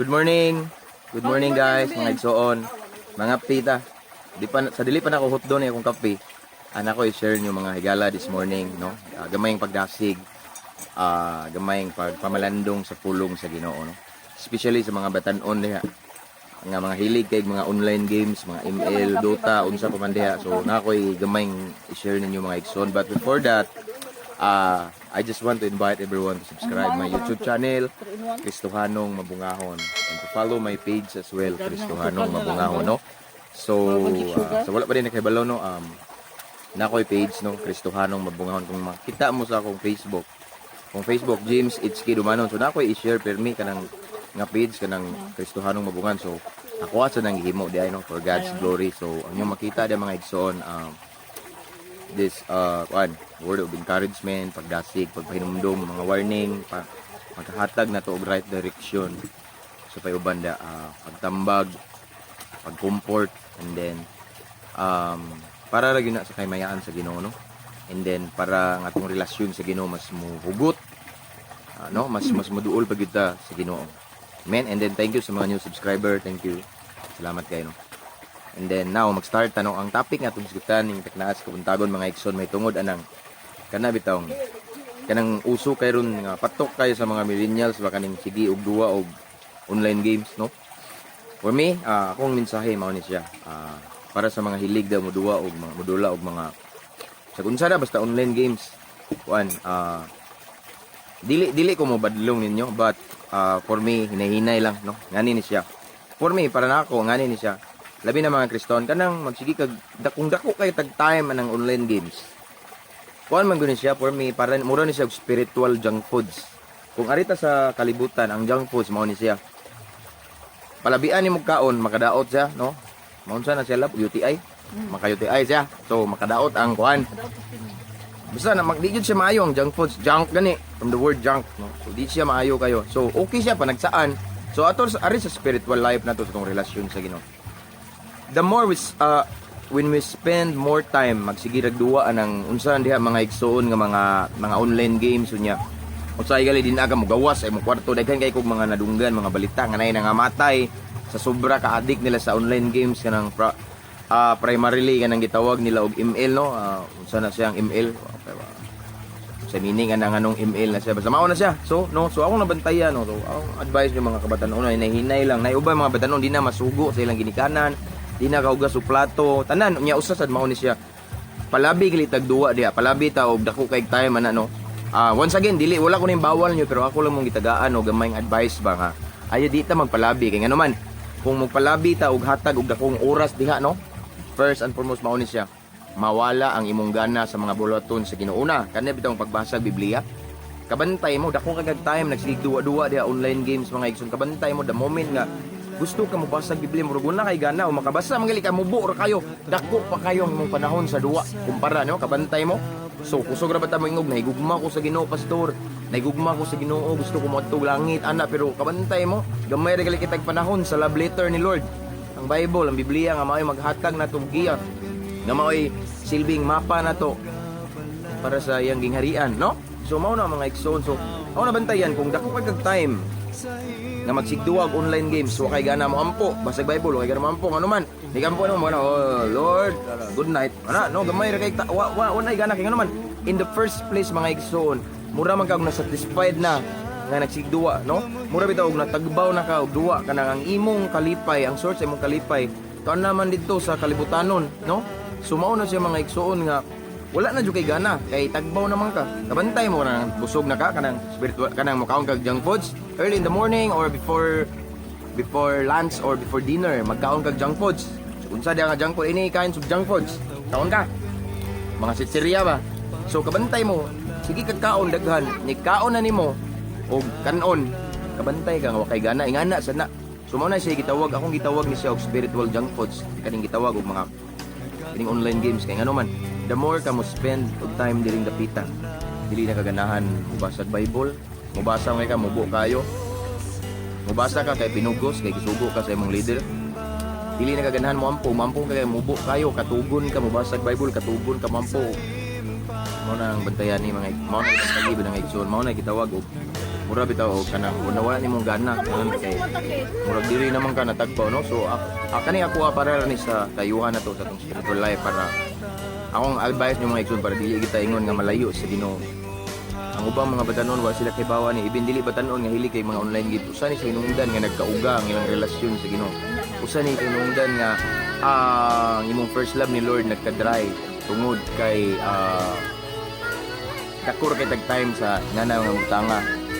Good morning. Good morning, guys, mga igsoon. Mga pita. Di pa sa dili pa nako hotdon akong kape. Ana ko i-share niyo mga higala this morning, no? Gamayng pagdasig, gamayng pagpamalandong sa pulong sa Ginoo, no? Especially sa mga batan-on diha nga mga hilig kay mga online games, mga ML, Dota, unsa pa man diha. So na ako'y gamayng i-share ninyo, mga igsoon. But before that, I just want to invite everyone to subscribe my YouTube channel, Kristohanong Mabungahon, and to follow my page as well, Kristohanong Mabungahon, no? So, sa wala pa din nakahibalo, no, na ako'y page, no, Kristohanong Mabungahon. Kung makita mo sa akong Facebook, kung Facebook, James HK Dumanon. So, na ako'y i-share permi kanang nga page kanang Kristohanong Mabungan. So, ako sa nang gihimo di ay, no, for God's glory. So, ang inyong makita di mga igsoon, this kuan, word of encouragement, pagdasig, pagpahinumdom, mga warning, pa, maghahatag na to og right direction. So payuban da pagtambag, pag-comfort, and then para ra gyud na sa kaymayaan sa Ginoo, no? And then para ang atong relasyon sa Ginoo mas muhugot, no? Mas moduol pa gyud ta sa Ginoo. Amen. And then thank you sa mga new subscriber. Thank you. Salamat kayo, no? And then now mag-start ta, no? Ang topic nga atong hisgutan ning taknaas kabuntagon, mga igsoon, may tungod anang kana bitawng kanang uso kay ron nga patok kayo sa mga millennials ba, kaning sige og duwa og online games, no? For me, akong mensahe mao ni siya. Para sa mga hilig daw moduwa og mga modula og mga sa unsa na basta online games. Kuan, dili dili ko mo badlong ninyo, but for me, hinay-hinay lang, no? Ngani ni siya. For me, para nako, ngani ni siya. Labi na mga Kriston kanang magsige kag dakong dako kay tag time anang online games. Kuan man gud ni siya, for me, para mura ni siya og spiritual junk foods. Kung arita sa kalibutan, ang junk foods mao ni siya. Palabian nimo kaon, makadaot siya, no? Maunsa na siya lab, UTI. Maka UTI siya. So makadaot ang kuan. Basta na mag di jud siya maayo ang junk foods, junk gani from the word junk, no? So di siya maayo kayo. So okay siya panagsaan. So ato ari sa spiritual life nato, sa atong relasyon sa Ginoo. The more we when we spend more time magsige rag duwa anang unsa diha, mga igsoon, nga mga online games unya. Unsay gali din aga mo gawas ay mo kwarto, daghan kay kog mga nadunggan mga balita nga nay nangamatay sa sobra ka addict nila sa online games, kanang primarily kanang gitawag nila og ML, no? Unsa na siyang ML? Okay ba? Sa meaning anang anong ML na siya, basta mao na siya. So no, so akong nabantayan, no? So akong advice yung mga kabataan una, hinay lang. Nay uban mga batanon di na masugo sa ilang ginikanan, di na kahugas og plato tanan. Unya usa sad mao ni siya, palabi gali tag duwa diha, palabi ta og dako kay time ana, no? Once again, dili, wala ko ning bawal nyo, pero ako lang mong gitagaan og gamayng advice ba nga ayo di ta magpalabi, kay ngano man kung magpalabi ta og hatag og dakong oras diha, no, first and foremost mao ni siya, mawala ang imong gana sa mga buluhaton sa Ginoo. Una kani bitong pagbasa og Biblia. Kabantay mo, dako kag time nagsigig duwa-duwa diha online games, mga igsoon. Kabantay mo, the moment nga gusto ka mobasa og Biblia, murag wala kay gana o makabasa man gali ka, mubo ra kayo, dako pa kayo ang imong panahon sa duwa kumpara, no? Kabantay mo. So kusog ra ba ta moingog, "Nahigugma ko sa Ginoo, pastor, nahigugma ko sa Ginoo, gusto ko moadtog langit," ana, pero kabantay mo, gamay ra gali kitag panahon sa love letter ni Lord, ang Bible, ang Biblia, nga mao'y maghatag nato og giya, nga mao'y silbing mapa nato para sa iyang gingharian, no? So mao na, mga igsoon. So ako na bantayan, kung dako kag time nga magsigduwa og online games, wa kay gana mo ampo, basag Bible, wa kay gana mo ampo, ngano man di kampo no mo na, "Oh Lord, good night," ana, no? Gamay ra kay wa wa wa nay gana, kay ngano man in the first place, mga igsoon, mura man kag na satisfied na nga nagsigduwa, no? Mura bitaw og natagbaw na ka og duwa, kanang ang imong kalipay, ang source sa imong kalipay kaon naman dito sa kalibutanon, no? So mao na siya, mga igsoon, nga wala na jud kay gana kay tagbaw naman ka. Kabantay mo nang busog na ka, kanang spiritual, kanang mukaon kag junk foods early in the morning or before lunch or before dinner, magkaon kag junk foods. So, unsa diha nga junk food, ini kinds of junk foods, kaon ka mga chichirya ba. So kabantay mo, sige kag kaon daghan ni, kaon na nimo og kanon, kabantay ka nga wa kay gana ingana sa na. So mao na siya gitawag, akong gitawag ni siya og spiritual junk foods, kaning gitawag og mga kining online games, kay ngano man the more ka mo spend og time diring dapita, dili na kaganahan mobasa Bible. Mobasa ngay ka, mubo kayo. Mobasa ka kay pinugos, kay gisugo ka sa imong leader. Dili na kaganahan mo ampo, mampo ka kay mubo kayo, katugon ka mobasa Bible, katugon ka mampo. Mao na ang bantayan ni mga, mao na ang pag mga igsoon, mao na gitawag og Mura bitaw og kanang wala wala nimong gana kanon kay murag diri naman ka natagbaw, no? So kani ako para ra ni sa kayuhan na to sa atong spiritual life, para akong advice nyo, mga igsoon, para dili kita ingon nga malayo sa Ginoo. Ang ubang mga batanon, wa sila kay ni ibin dili batanon nga hili kay mga online games. Usa ni sa hinungdan nga nagkauga ang ilang relasyon sa Ginoo. Usa ni sa hinungdan nga ang imong first love ni Lord nagka-dry tungod kay dakor kay tag time sa ngana nga butanga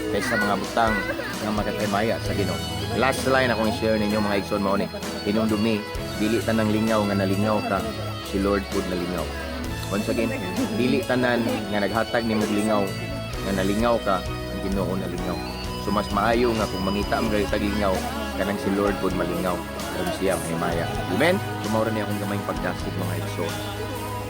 kaysa mga butang nga makatrimaya sa Ginoo. Last line akong i-share ninyo, mga igsoon, mao ni: Hinumdumi, dili tanang lingaw nga nalingaw ka, si Lord pud nalingaw. Once again, dili tanan nga naghatag nimo og lingaw nga nalingaw ka, ang Ginoo nalingaw. So mas maayo nga kung mangita mo tag lingaw, kanang si Lord pud malingaw aron siya mahimaya. Amen. So mao ra ni akong gamayng pagdasig, mga igsoon.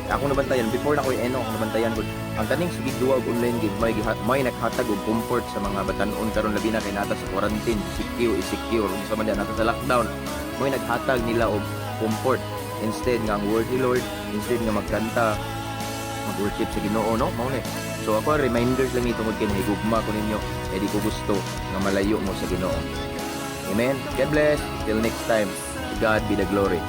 Ako nabantayan before na ko eno, ako nabantayan gud ang kaning sige duwa og online game, may naghatag og comfort sa mga batan-on karon, labi na kay nata sa quarantine, CQ, ECQ, or sa man nata sa lockdown. May naghatag nila og comfort instead nga ang word ni Lord, instead nga magkanta, mag-worship sa Ginoo, no? Mao ni. So ako, reminders lang ito tungod kay nahigugma ko ninyo, eh di ko gusto nga malayo mo sa Ginoo. Amen. God bless. Till next time, to God be the glory.